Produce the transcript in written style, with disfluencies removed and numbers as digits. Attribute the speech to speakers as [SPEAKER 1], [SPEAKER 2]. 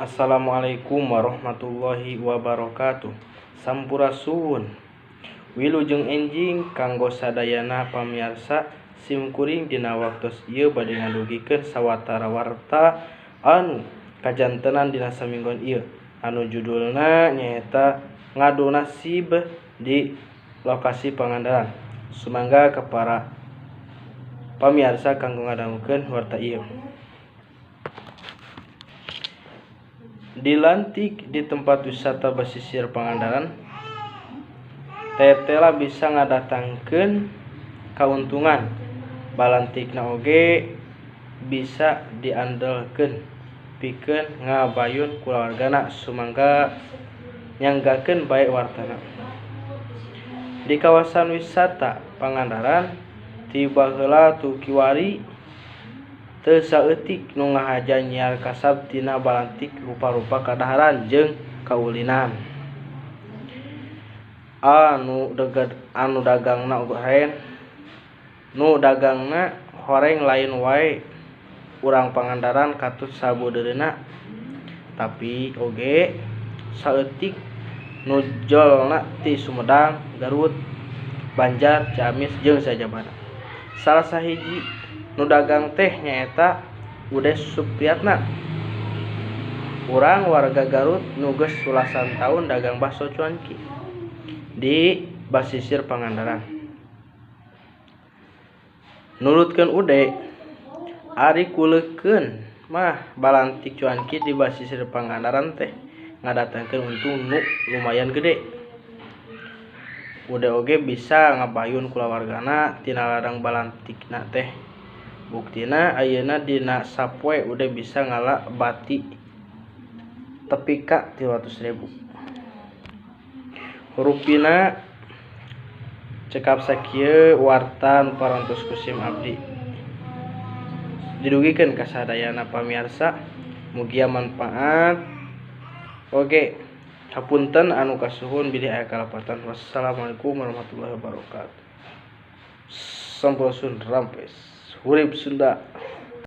[SPEAKER 1] Assalamualaikum warahmatullahi wabarakatuh. Sampurasun. Wilujeng enjing kanggo sadayana pamiarsa simkuring dina waktos ieu bade ngadugikeun sawatara warta anu kajantenan dina saminggon ieu anu judulna nyaeta ngadu nasib di lokasi Pangandaran. Sumangga ka para pamiarsa kanggo ngadangukeun warta ieu. Dilantik di tempat wisata basisir Pangandaran tetela bisa ngadatangkeun kauntungan, balantikna oge bisa diandelkeun pikeun ngabayun kulawargana. Sumangga nyanggakeun bae wartana. Di kawasan wisata Pangandaran ti baheula tu kiwari teu saeutik nu ngahaja nyiar kasab tina balantik rupa-rupa kadaharan jeung kaulinan. Anu dagangna horeng lain wae urang Pangandaran katut sabudeureunna, tapi oge saeutik nu jolna ti Sumedang, Garut, Banjar, Ciamis jeung sajabana. Salah sahiji nu dagang teh nyaeta Ude Supriyatna, urang warga Garut nu geus welasan taun dagang bakso cuanki di basisir Pangandaran. Nurutkeun Ude, ari kuleukeun mah balantik cuanki di basisir Pangandaran teh ngadatangkeun untung nu lumayan gede. Ude oge bisa ngabayun kulawargana tina ladang balantikna teh. Buktina ayeuna dina sapoe Ude bisa ngala bati tepi ka 300.000. Rupina cekap sakieu warta nu parantos ku sim abdi. Didugikeun ka sadayana pamiarsa, mugia manfaat. Oke, hapunten anu kasuhun bilih aya kalepatan. Wassalamualaikum warahmatullahi wabarakatuh. Sampurasun rampes. Hurip Sunda.